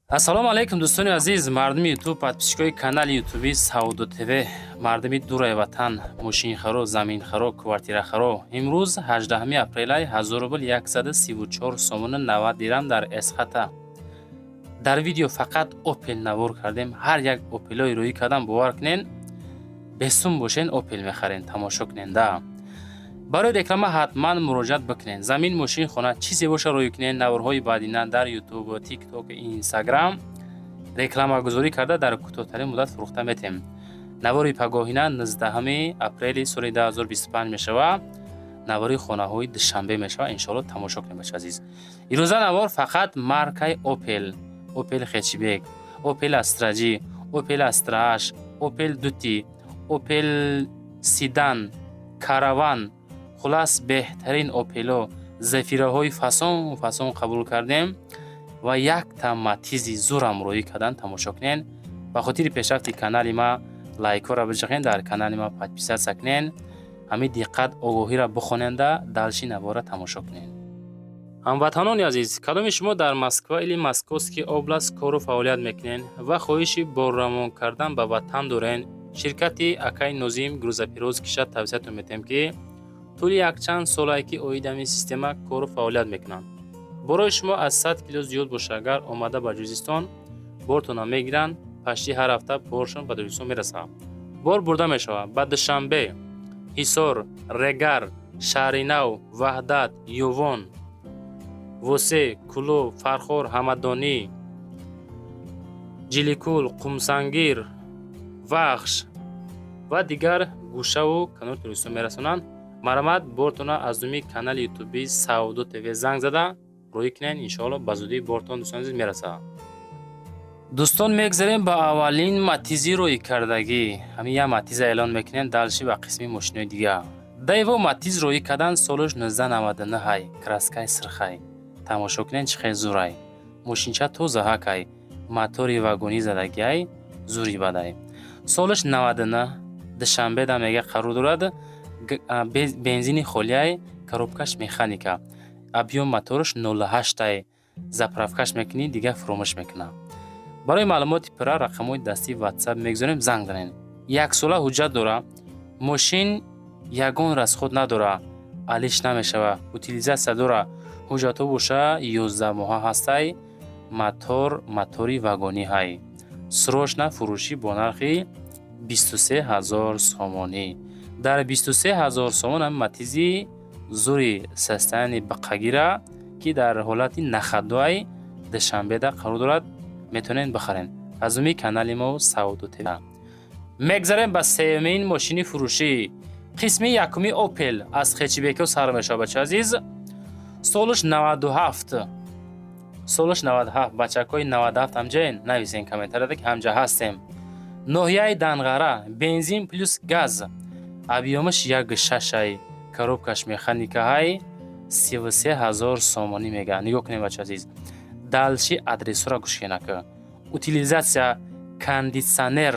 Ассалому алайкум, дӯстони азиз, мардуми Ютуб, подписчикои канали Ютуби Савдо ТВ, мардуми дураи ватан, мошинхаро, заминхаро, квартирахаро. Имрӯз 18 апрелай, 1000 рубл 134 сомону 90 дирам дар Эсхата. Дар видео фақат Опел навор кардем. Ҳар як Опелои рӯӣ кардам, бовар кунен, бесум бошен, Опел мехарен. Тамошо кунен да. Барои реклама ҳатман муроҷиат бикунед. Замин, мошин, хона, чизе боша, рӯй кунед. Наворҳои баъдина дар Ютуб, Тикток, Инстаграм рекламагузорӣ карда, дар кӯтоҳтарин муддат фурӯхта метем. Навори пагоҳина 19 апрели соли 2025 мешава. Навори хонаҳои Душанбе мешава, иншоалло, тамошо кунед, бача азиз. Ирӯза навор фақат маркаи Опел: Опел хэтчбек, Опел Астра Ҷи, Опел Астра Аш, Опел Дути, Опел седан, Караван, хулас, беҳтарин Опело, Зефираҳои фасон фасон қабул кардем ва якта Матизи зурам рӯӣ кардан. Тамошо кунен. Ба хотири пешрафти канали ма лайкҳоро биҷиқен, дар канали ма подписаться кунен. Ҳамин диққат огоҳиро бихоненда, дальше навора тамошо кунен. Ҳамватанони азиз, кадоми шумо дар Москва или Московский область кору фаъолият мекунен ва хоҳиши борравон кардан ба ватан дорен, ширкати акаи Нозим грузоперевозкиша тавсиятон метиҳем, ки тӯли якчанд солае ки оид ҳамин система кору фаъолият мекунанд. Борои шумо аз 100 кило зиёд боша, агар омада ба Ҷузистон бортона мегиранд, пашти ҳар ҳафта боршон ба Тоҷикистон мерасад. Бор бурда мешавад ба Душанбе, Ҳисор, Регар, Шаҳринав, Ваҳдат, Ювон, Восе, Кӯлоб, Фархор, Ҳамадонӣ, Ҷиликул, Қумсангир, Вахш ва дигар гӯшаву канори Тоҷикистон мерасонанд. Марҳамат, бортона аз думи канали Ютуби Савдо ТВ занг зада рӯй кунед. Иншоалло, ба зудӣ бортон, дӯстони азиз, мерасад. Дӯстон, мегзарем ба аввалин Матизи рӯйкардагӣ. Ҳамин як Матиза эълон мекунем, дальше ба қисми мошинои дигар. Дэво Матиз рӯӣ кардан, солаш 1999 ҳай, краскаи сирхай. Тамошо кунед, чӣ хел зурай. Мошинча тозаҳакай, мотори вагонӣ задагиай, зури бадай. Солаш 99, Душанбеда мега қарор дорад, бензини холиай, коробкаш механика. Объём мотораш 08-ай. Заправкаш мекунӣ, дигар фуромӯш мекунад. Барои маълумоти пурра рақамҳои дастии Ватсап мегузорем, занг занед. Яксола ҳуҷҷат дора. Мошин ягон расход надора, алиш намешава, утилизация дора. Ҳуҷҷатҳо боша 11 моҳа ҳастай, мотор мотори вагонӣ ҳай. Срочно фурӯшӣ бо нархи 23 000 сомонӣ. Дар 23 000 сомон ҳами Матизи зури состояние бақагира, ки дар ҳолати на ходу, Душанбеда қарор дорад, метавонед бихаред. Аз уми канали мо Савдо ТВ. Мегзарем ба сеюмин мошини фурӯшӣ. Қисми якуми Опел аз хэтчбекҳо сар мешавад, бача азиз. Солаш 97, солаш 97. Бачакҳои 97 ҳамҷаен? Нависен комментарияда, ки ҳамҷа ҳастем. Ноҳияи Данғара, бензин плюс газ, объёмаш 1,6-ай, коробкаш механикаҳай, 33 000 сомонӣ мега. Нигоҳ кунед, бача азиз, дальше адресҳоро гӯш кунед. Утилизация, кондитсионер,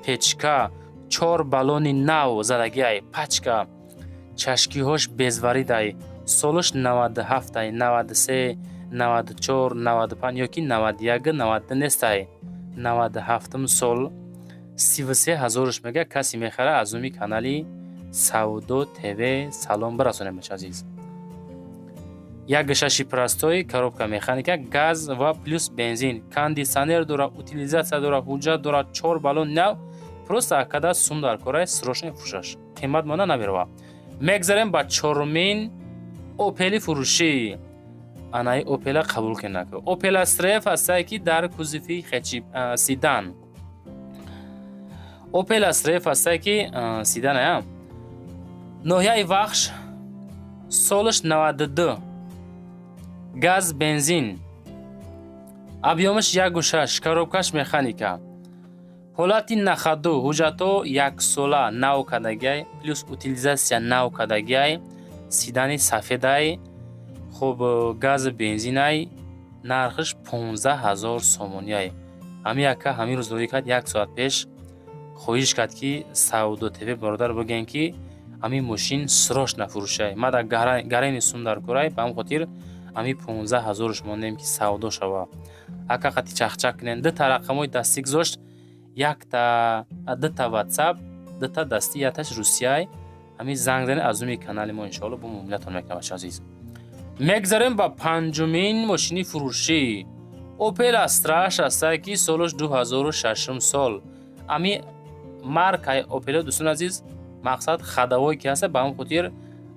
печка, чор баллони нав задагиай, пачка, чашкиҳош безваридай. Солаш 97-ай, 93, 94, 95 ёки 91, 92 нестай, 97-ум сол. 33 ҳазорш мега. Касе мехара, аз уми канали Савдо ТВ салом бирасонем, бача азиз. 1,6 простой, коробка механика, газ ва плюс бензин, кондитсионер дора, утилизация дора, ҳуҷҷат дора, чор баллон нав. Просто акада сум дар кораи, срочно фурӯшаш, қимат монда намерава. Мегзарем ба чорумин Опели фурӯшӣ. Анаи Опела қабул кунак. Опел Астра Ф ҳастае, ки дар кузови хэтч седан. Опел Астра Ф ҳастае, ки седан ая, ноҳияи Вахш, солаш 92, газ, бензин, объёмаш 1,6, коробкаш механика, ҳолати на ходу, ҳуҷҷатҳо яксола нав кардагиай, плюс утилизация нав кардагиай, седани сафедай. Хуб, газу бензинай, нархаш 15 000 сомониай. Ҳамин яка ҳамин рӯз рӯй кард, як соат пеш хоҳиш кард, ки Савдо ТВ бародар бигӯем, ки ҳамин мошин срочно фурӯшай. Ма дар гарени сум дар курай, ба ҳамин хотир Ами 15 ҳазорш мондем, ки савдо шава. Ака қати чахчак кунен. Дута рақамҳои дастӣ гузошт, якта, дута ватсап, дута дастӣ, якташ русияй. Ҳамин занг занед аз рӯи канали мо, иншоалло, бо муомилатон мекунам, бача азиз. Мегзарем ба панҷумин мошини фурӯшӣ. Опел Астра ҳастае, ки солаш 2006 сол. Ами маркаи Опело, дӯстони азиз, мақсад ходовой ки ҳаста, ба ҳамн хотир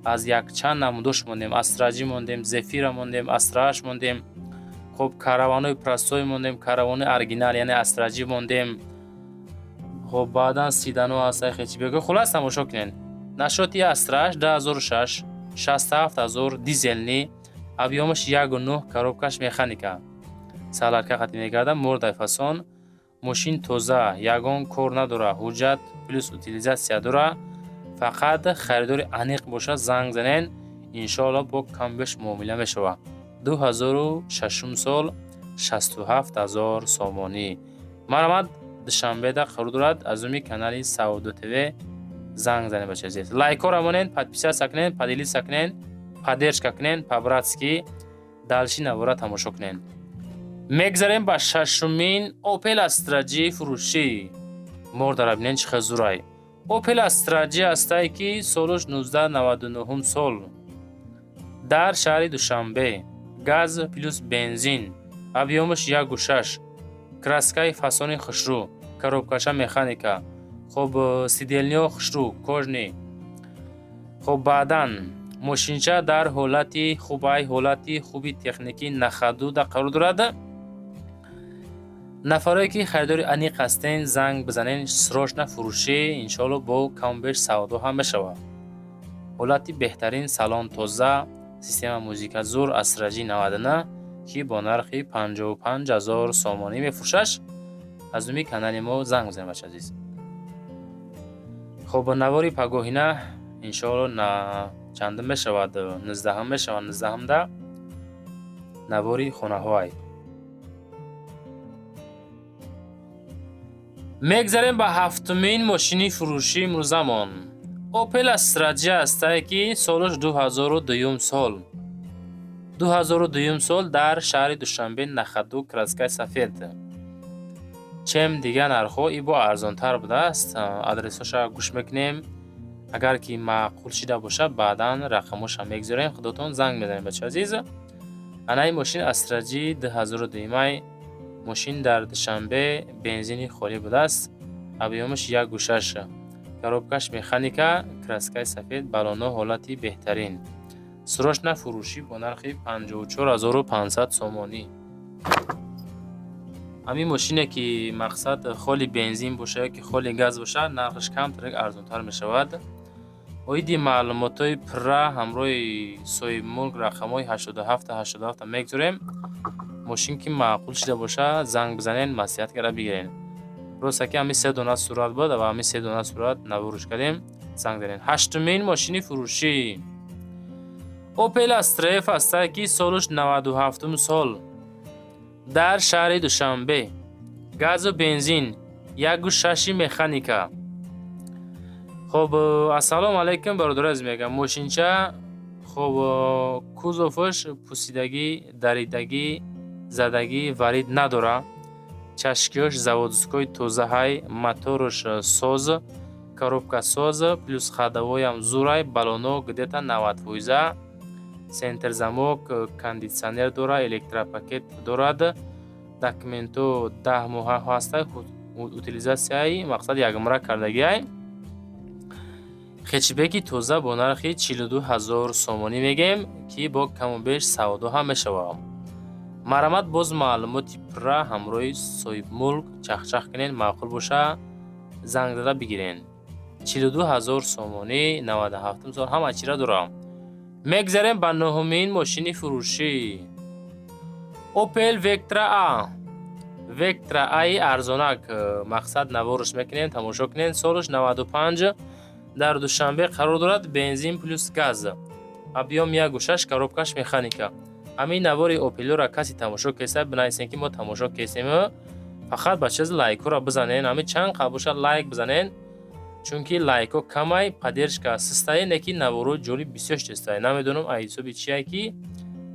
аз якчанд намудош мондем: Астра Ҷи мондем, Зефира мондем, Астра Аш мондем, хоб, караванои простой мондем, караванои оригинал, яъне Астра Ҷи мондем. Хоб, баъдан седано ҳаста, хэтчбеко. Хулас, тамошо кунед. Насчёти Астра Аш 2006, 67 ҳазор, дизельный, объём аш 1,9, коробкаш механика, солярка қати мегардад, мордай фасон, мошин тоза, ягон кор надора, ҳуҷҷат плюс утилизация дора. Фақат харидори аниқ бошад, занг занен, иншоалло, бо камбеш муомила мешавад. 2006 сол, 67 ҳазор сомонӣ. Марҳамат, Душанбеда қарор дорад. Аз рӯи канали Савдо ТВ занг занед, бачаи азиз. Лайкҳоро монед, подписаться кунед, поделиться кунед, поддержка кунед по-братски. Дальше навора тамошо кунед. Мегзарем ба шашумин Опел Астра Ҷи фурӯшӣ. Мордара бинед, чӣ хел зурай. Опел Астра Ҷи ҳастае, ки солаш 1999 сол, дар шаҳри Душанбе, газ плюс бензин, объём аш 1,6, краскаи фасони хушрӯ, коробкаша механика, хоб, сиденье хушрӯ, кожаный. Хоб, баъдан мошинча дар ҳолати хубай, ҳолати хуби техникӣ, на ходу да қарор дорад. Нафарое ки харидори аниқ ҳастен, занг бизанен, срочно фурӯшӣ, иншоалло, бо камбеш савдо ҳам мешавад. Ҳолати беҳтарин, салон тоза, система музыка зур. Астра Ҷи 99, ки бо нархи 55 ҳазор сомонӣ мефурӯшаш. Аз номи канали мо занг бизанед, бача азиз. Хоб, навори пагоҳина, иншоалло, на чандум мешавад? 19-ум мешавад. 19-умда навори хонаҳоай. Мегзарем ба ҳафтумин мошини фурӯшии имрӯзамон. Опел Астра Ҷи ҳастае, ки солаш 2002 сол, 2002 сол, дар шаҳри Душанбе, на ходу, краскаи сафед. Чем дигар нархҳо ибо арзонтар будааст. Адресҳоша гӯш мекунем. Агар ки маъқул шида бошад, баъдан рақамҳоша мегузорем, худотон занг мезанед, бачаи азиз. Анаи мошин Астра Ҷи 2002-май, мошин дар Душанбе, бензини холӣ будааст, объём аш 1,6, коробкаш механика, краскаи сафед, балоно ҳолати беҳтарин. Срочно фурӯшӣ бо нархи 54 500 сомонӣ. Ҳамин мошине ки мақсад холи бензин боша ё ки холи газ боша, нархаш камтарак арзонтар мешавад. Оиди маълумотҳои пурра ҳамроҳи соҳибмулк рақамҳои 87 87 мегузорем. Мошин ки маъқул шида боша, занг бизанед, маслиҳат карда бигиред. Роста ки ҳамин се дона сурат буд ва ҳамин се дона сурат наворш кардем. Занг занед. Ҳаштумин мошини фурӯшӣ Опел Астра Ф ҳастае, ки солаш 97 сол, дар шаҳри Душанбе, газу бензин, 1,6 механика. Хоб, ассалому алайкум, бародари азиз, мегӯям. Мошинча, хоб, кузоваш пусидагӣ, даридагӣ, задагӣ, варид надора. Чашкиёш заводской, тозаҳай, мотораш соз, коробка соз, плюс ходовоям зурай, балоно где-то 90%, центр замок, кондитсионер дора, электропакет дорад, документҳо 10 моҳа ҳаста, утилизатсияи мақсад якмара кардагиай. Хэтчбеки тоза бо нархи 42 ҳазор сомонӣ мегӯем, ки бо каму беш савдо ҳам мешавад. Марҳамат, боз маълумоти пурра ҳамроҳи соҳибмулк чахчах кунед, маъқул боша, занг зада бигирен. 42 ҳазор сомонӣ, 97-ум сол, ҳама чира дорам. Мегзарем ба нуҳумин мошини фурӯшӣ. Опел Вектра А, Вектра Аи арзонак. Мақсад наворш мекунем, тамошо кунед. Солаш 95, дар Душанбе қарор дорад, бензин плюс газ, объём 1,6, коробкаш механика. Ҳамин навори Опелёра касе тамошо кеса, бинависем, ки мо тамошо кесем. Фақат ба чиз лайкҳоро бизанен, ҳамин чанд қабл бошад, лайк бизанен, чунки лайкҳо камай, поддержка систае, не ки наворои ҷолиб бисёр шудастае. Намедонам, аз ҳисоби чие, ки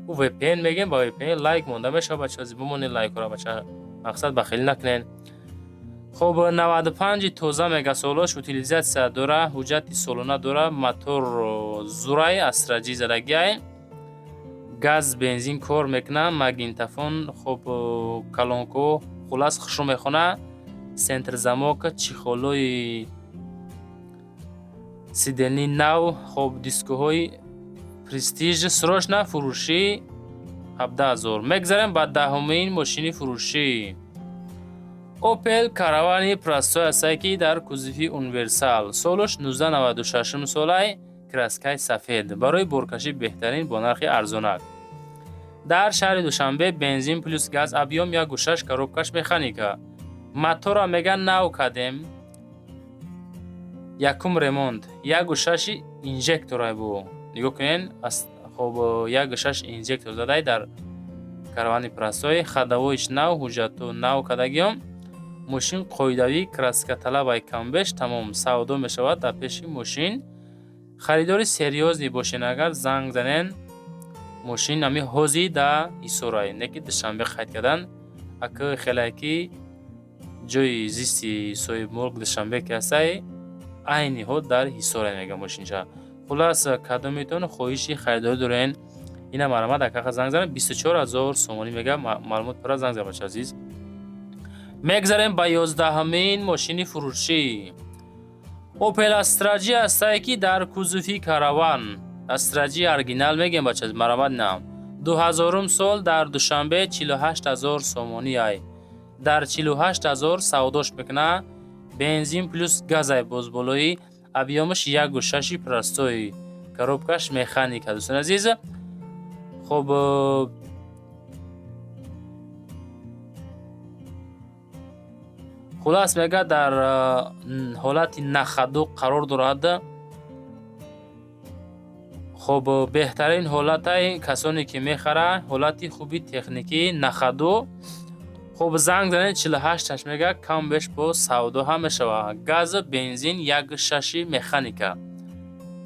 Ӯ VPN мегем, ба VPN лайк монда мешавад, бача, бимонед лайкҳоро, бача, мақсад бахилӣ накунед. Хоб, 95 тоза мега солош, утилизация дора, ҳуҷҷати солона дора, мотор зурай, Астра Ҷи задагиай, газ, бензин кор мекуна, магнитофон, хоб, колонко, хулас, хушрӯ мехона, центр замок, чехолои сиденье нав, хоб, дискоҳои Престиж. Срочно фурӯшӣ, 17 000. Мегзарем ба 10-умин мошини фурӯшӣ. Опел Каравани простой ҳастае, ки дар кузови универсал, солаш 1996 солай, краскаи сафед, барои боркашӣ беҳтарин, бо нархи арзонак. Дар шаҳри Душанбе, бензин плюс газ, объём 1,6, коробкаш механика. Мотора мега нав кардем, якум ремонт, 1,6 инжекторай бу, нигоҳ кунен. Хоб, 1,6 инжектор задай дар Каравани простой, ходовойш нав, ҳуҷҷату нав кардагиём. Мошин қоидавӣ, краска талабай камбеш, тамом, савдо мешавад дар пеши мошин. Харидори серьёзный бошен агар, занг занен. Мошин ами ҳози да Ҳисорай, не ки Душанбе қайд кардан, ака хелае ки ҷои зисти соҳибмулк Душанбе ки ҳастай, айни ҳол дар Ҳисорай мега мошинша. Хулас, кадометон хоҳиши харидорӣ дорен, ина марҳамат, акақа занг занед. 24 000 сомонӣ мега, маълумот пурра занг зан, бача азиз. Мегзарем ба 11-умин мошини фурӯшӣ. Опел Астра Ҷи ҳастае, ки дар кузови Караван, Астра Ҷи оригинал мегем, бача, марҳамат, на 2000-ум сол, дар Душанбе 48 000 сомонӣ ай, дар 48 000 савдош мекуна. Бензин плюс газай, бозболоӣ, объёмаш 1,6 простой, коробкаш механика, дӯстони азиз. Хоб, хулас, мега дар ҳолати на ходу қарор дорад. Хоб, беҳтарин ҳолатай, касоне ки мехара, ҳолати хуби техникӣ, на ходу. Хоб, занг занед, 48-аш мега, кам беш бо савдо ҳам мешавад. Газ, бензин, 1,6 механика,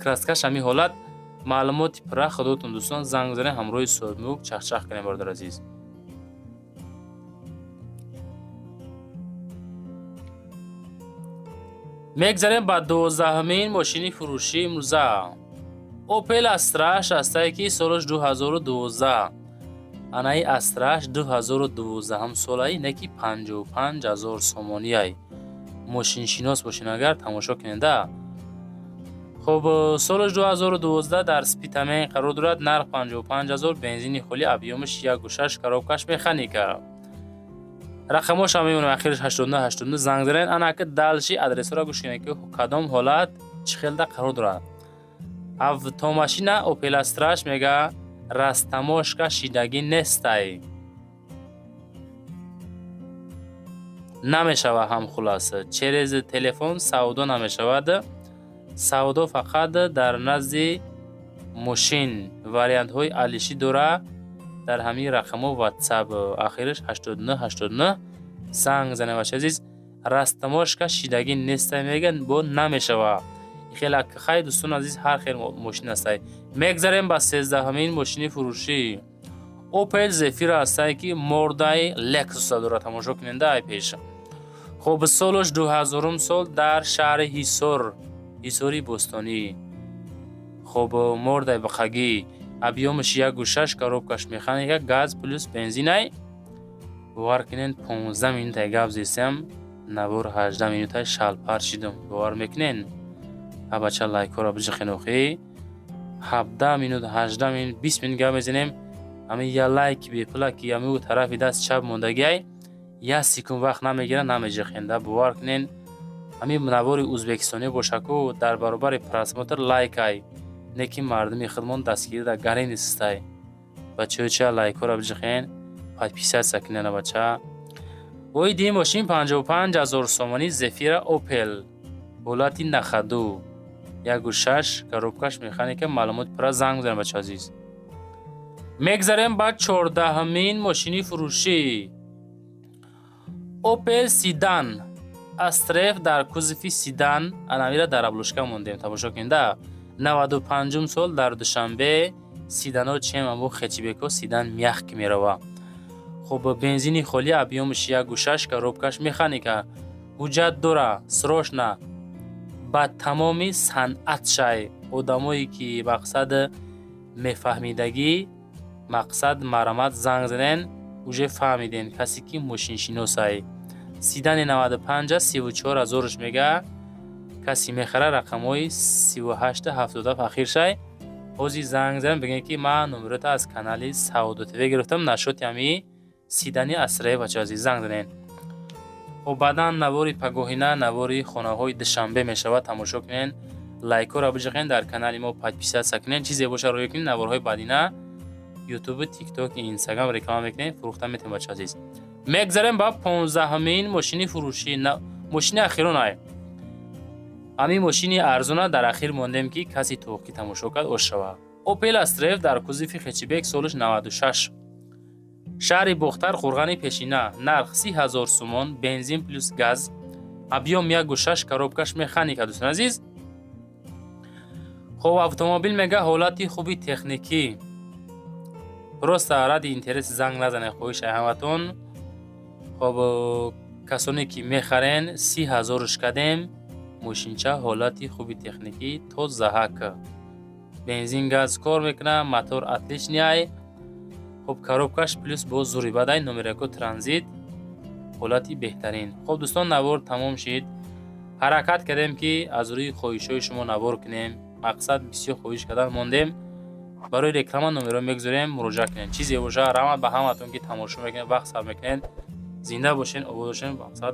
краскаш ҳамин ҳолат. Маълумоти пурра худотон, дӯстон, занг занед, ҳамроҳи соҳибмулк чахчах кунем, бародар азиз. Мегзарем ба 12-умин мошини фурӯшии имрӯза. Опел Астраш ҳастае, ки солаш 2012. Анаи Астраш 2012 солаи, не ки 55 000 сомониай. Мошиншинос бошен агар, тамошо кунеда. Хоб, солаш 2012, дар Спитамен қарор дорад, нарх 55 000, бензини холӣ, объёмаш 1,6, коробкаш механика. Рақамошам мемонам, ахираш 89 89, занг занед. Анака дальше адресҳоро гӯш кунед, ки кадом ҳолат чӣ хелда қарор дорад автомашина. Опел Астраш мега растаможка шидагӣ нестай, намешавад ҳам. Хулас, через телефон савдо намешавад, савдо фақат дар назди мошин. Вариантҳои алишӣ дора, дар ҳамин рақамҳо WhatsApp, ахираш 89 89, занг занед, бача азиз. Растаможка шидагӣ нестай, мега, бо намешавад. Хеле хай, дӯстони азиз, ҳар хел мошин ҳастай. Мегзарем ба 13-умин мошини фурӯшӣ. Опел Зефира ҳастае, ки мордаи Лексуса дорад, тамошо куненда ай пеш. Хоб, солаш 2000-ум сол, дар шаҳри Ҳисор, Ҳисори бостонӣ. Хоб, мордаи бақагӣ, объёмаш 1,6, коробкаш механика, газ плюс бензинай. Бовар кунед, 15 минутай гап зестам, навор 18 минутай, шалпар шидам, бовар мекунен? Абача, лайкҳоро биҷихен охи. 17 минут, 18 минут, 20 минут гап мезанем, ҳамин я лайки бепула, ки ҳамин тарафи даст чап мондагиай, як секунд вақт намегирад, намеҷихен да, бовар кунен. Ҳамин навори ӯзбекистонӣ бошаку, дар баробари просмотр лайкай, не ки мардуми худмон дастгирӣ дар гари нистай. Бачаё, ча лайкҳоро биҷихен, подписаться кунена, бача. Воиди ин мошин 55 000 сомонӣ. Зефира Опел, ҳолати на ходу, 1,6, коробкаш механика. Маълумоти пурра занг бизанед, бача азиз. Мегзарем ба 14-умин мошини фурӯшӣ. Опел седан Астра Ф дар кузови седан, анамира дар обложка мондем, тамошо кунед. 95-ум сол, дар Душанбе. Седано чем амо хэтчбеко, седан мягкий мерава. Хуб, бензини холӣ, объёмаш 1,6, коробкаш механика, ҳуҷҷат дора. Срочно ба тамоми санъатшай одамое ки мақсад мефаҳмидагӣ, мақсад, марамат, занг занен. Уже фаҳмиден, касе ки мошиншиносай. Седани 95, 34 ҳазорш мега. Касе мехара, рақамҳои 38 77 ахиршай. Ҳозир занг занем, бигем, ки ман номерота аз канали Савдо ТВ гирифтам насчёти ҳами седани Астра, бача азиз, занг занен. Хоб, баъдан навори пагоҳина навори хонаҳои Душанбе мешавад, тамошо кунен, лайкҳоро биҷиқен, дар канали мо подписаться кунен, чизе боша, рӯя кунен. Наворҳои баъдина Ютубу, Тикток, Инстаграм реклама мекунем, фурӯхта метавем. Бача азиз, мегзарем ба 15-умин мошини фурӯшӣ, мошини ахиронай. Ҳамин мошини арзона дар ахир мондем, ки каси тоқӣ тамошо кард, ош шавад. Опел Астра Ф дар кузови хэтчбек, солаш 96, шаҳри Бохтар, Қурғани Пешина, нарх 30 000 сомон, бензин плюс газ, объём 1,6, коробкаш механика. Дӯстон азиз, хоб, автомобил мега ҳолати хуби техникӣ. Просто ради интерес занг назанед, хоҳиш ҳаматон. Хоб, касоне ки мехарен, 30 ҳазорш кардем. Мошинча ҳолати хуби техникӣ, тозаҳак, бензин, газ кор мекунад, мотор отличный. Хоб, коробкаш плюс боз зури бадай, номерако транзит, ҳолати беҳтарин. Хоб, дӯстон, навор тамом шид. Ҳаракат кардем, ки аз рӯи хоҳишҳои шумо навор кунем. Мақсад, бисёр хоҳиш кардан мондем. Барои реклама номерро мегузорем, муроҷиат кунед. Чизе боша, раҳмат ба ҳаматон, ки тамошо мекунед, вақт сарф мекунед. Зинда бошен, обод бошен. Мақсад.